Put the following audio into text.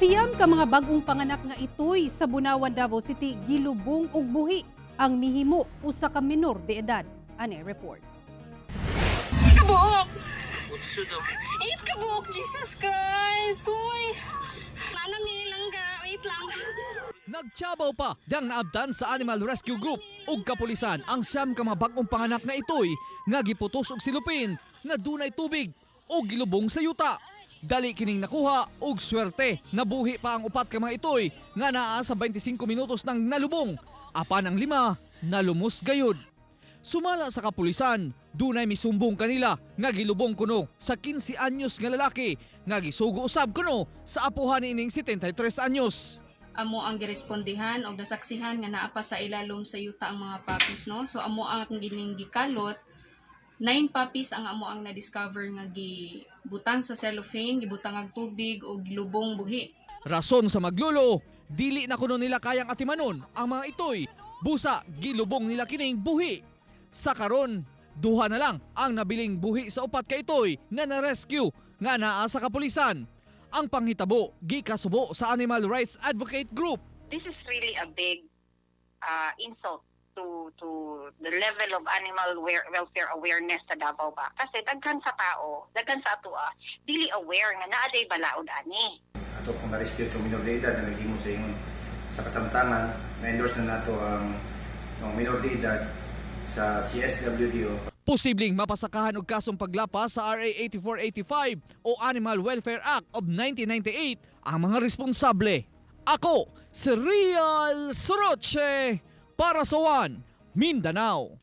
9 ka mga bag-ong panganak nga itoy sa Bunawan, Davao City gilubong og buhi. Ang mihimo, usa ka minor de edad. Ani report. Kabuok! 8 kabuok, Jesus Christ! Uy! Nanami lang ka. Wait lang. Nagtsabaw pa dang naabdan sa Animal Rescue Group ug kapulisan ang 9 ka mga bag-ong panganak nga itoy nga giputos og silupin nga dunay tubig o gilubong sa yuta. Dali kining nakuha og swerte, nabuhi pa ang upat ka mga itoy nga naa sa 25 minutos nang nalubong. Apan ang lima nalumos gayud. Sumala sa kapulisan, dunay misumbong kanila nga gilubong kuno sa 15 anyos nga lalaki nga gisugo usab kuno sa apuhan niining 73 anyos. Amo ang girespondihan og nasaksihan nga naa pa sa ilalom sa yuta ang mga puppies, no? So amo ang gining gikalot, nine puppies ang amo ang na-discover nga gibutang sa cellophane, gibutang og tubig og gilubong buhi. Rason sa maglulo, dili na kuno nila kayang atimanon ang mga itoy. Busa, gilubong nila kining buhi. Sa karon, duha na lang ang nabiling buhi sa upat ka itoy nga na-rescue nga naa sa kapulisan. Ang panghitabo, gikasubo sa Animal Rights Advocate Group. This is really a big insult to the level of animal welfare awareness sa Davao ba, kasi daghan sa tao, daghan sa atoa dili aware nga naa day balaod ani. Ato pong na-rescue itong minor de edad na naghimo sa ingon sa kasamtangan, na-endorse na nato ang mga minor de edad sa CSWDO. Posibleng mapasakahan og kasong paglapas sa RA 8485 o Animal Welfare Act of 1998 ang mga responsable. Ako, si Real Soroche para sa One Mindanao.